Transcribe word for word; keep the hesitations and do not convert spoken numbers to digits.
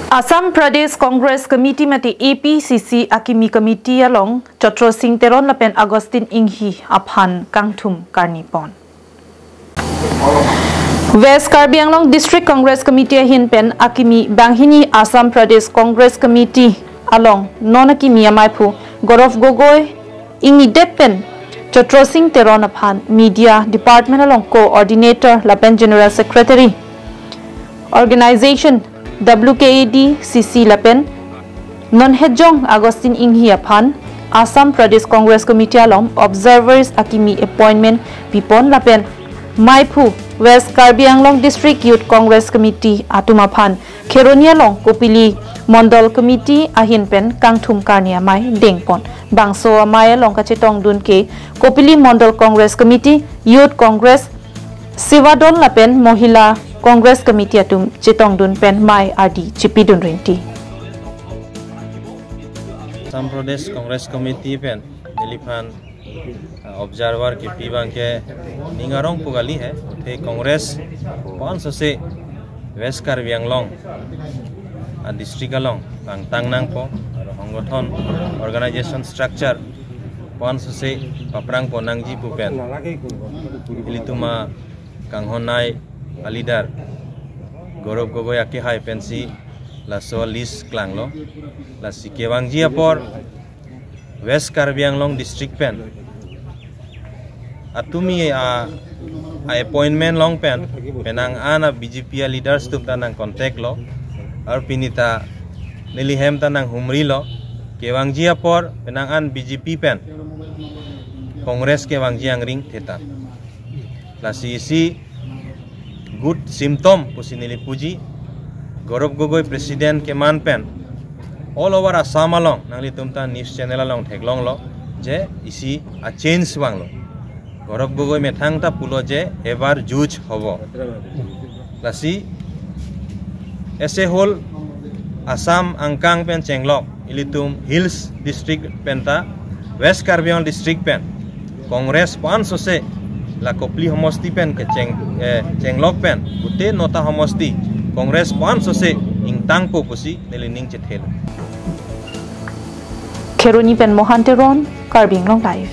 Assam Pradesh Congress Committee mate A P C C akimi committee along Chotro Sing Teron lapen Augustine Inghi aphan kangthum karni pon. West Karbi Anglong District Congress Committee ahin pen akimi banghini Assam Pradesh Congress Committee along non akimi amaiphu Gaurav Gogoi ingnidet pen Chotro Sing Teron aphan Media Department along Coordinator lapen General Secretary Organization W K A D C C lapen non hejong Augustine Inghi aphan Assam Pradesh Congress Committee along observers akimi appointment pipon lapen maiphu West Karbi Anglong District Youth Congress Committee atum aphan Kheroni along Kopili Mondol Committee ahin pen kangthum karni amei dengpon. Bangso amei along kachetongdun ke Kopili Mondol Congress Committee, Youth Congress, Seva Dol lapen Mohila Congress Committee atum chetongdun pen mei ardi chepidun rinti. Assam Pradesh Congress Committee pen neliphan, uh, observer kipi abangke ning arong pu kali he, athe Congress pon sose West Karbi Anglong a district along pangtang nangpo, aro honggothon organization structure pon sose paprang pon nangji pu pen ilitum akanghon nei a leader Gaurav Gogoi akehai pensi laso list klanglo. Lasi kevangji apor West Karbi Anglong District pen atumi a, a appointment long pen penang an a B J P a leaders atum ta nang contact lo, ar pini ta neli hem ta nang humri lo. Kevangji apor penang an B J P pen Congress kevangji angring theta. Lasi isi good symptom pusi neli puji. Gaurav Gogoi President keman pen all over Assam along nanglitum ta news channel along theklonglo je isi a change vanglo. Gaurav Gogoi methang ta pulo je ebar juj hobo. Lasi as a whole Assam angkang pen chenglok ilitum Hills District penta West Karbi Anglong District pen Congress pon sose la Kopili homosti pen kecheng, eh, chenglok pen pute nota homosti Congress pon sose ingtangpo pusi neli ning chethelo. Kheroni pen Mohan Teron, Karbi Anglong Live.